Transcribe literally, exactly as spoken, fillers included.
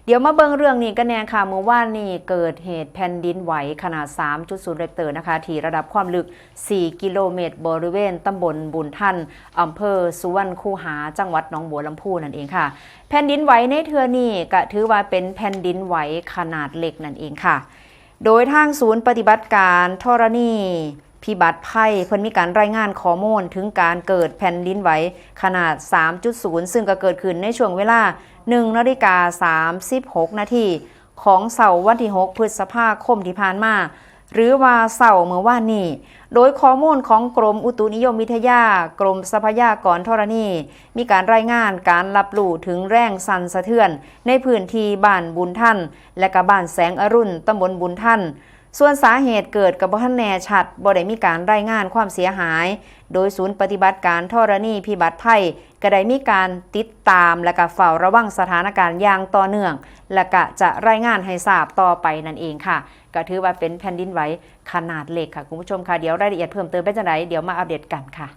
เดี๋ยวมาเบิ่งเรื่องนี้กันแน่ค่ะ เมื่อวานนี้เกิดเหตุแผ่นดินไหวขนาด สามจุดศูนย์ เรกเตอร์นะคะ ที่ระดับความลึก สี่ กิโลเมตร บริเวณตำบลบุญทัน อำเภอสุวรรณคูหา จังหวัดหนองบัวลำภูนั่นเองค่ะ แผ่นดินไหวในเทื่อนี้ก็ถือว่าเป็นแผ่นดินไหวขนาดเล็กนั่นเองค่ะ โดยทางศูนย์ปฏิบัติการธรณีพิบัติภัย เพิ่นมีการรายงานข้อมูลถึงการเกิดแผ่นดินไหวขนาด สามจุดศูนย์ ซึ่งก็เกิดขึ้นในช่วงเวลา หนึ่งนาฬิกา สามสิบหกนาที ของเช้าวันที่ หก พฤษภาคมที่ผ่านมา หรือว่าเช้าเมื่อวานนี้ โดยข้อมูลของกรมอุตุนิยมวิทยา กรมทรัพยากรธรณี มีการรายงานการรับรู้ถึงแรงสั่นสะเทือนในพื้นที่บ้านบุญทัน และก็บ้านแสงอรุณ ตำบลบุญทัน ส่วนสาเหตุเกิดก็บ่ทันแน่ชัด บ่ได้มีการรายงานความเสียหาย โดยศูนย์ปฏิบัติการธรณีพิบัติภัย ก็ได้มีการติดตามและก็เฝ้าระวังสถานการณ์อย่างต่อเนื่อง และก็จะรายงานให้ทราบต่อไปนั่นเองค่ะ ก็ถือว่าเป็นแผ่นดินไหวขนาดเล็กค่ะ คุณผู้ชมค่ะ เดี๋ยวรายละเอียดเพิ่มเติมเป็นจังได เดี๋ยวมาอัปเดตกันค่ะ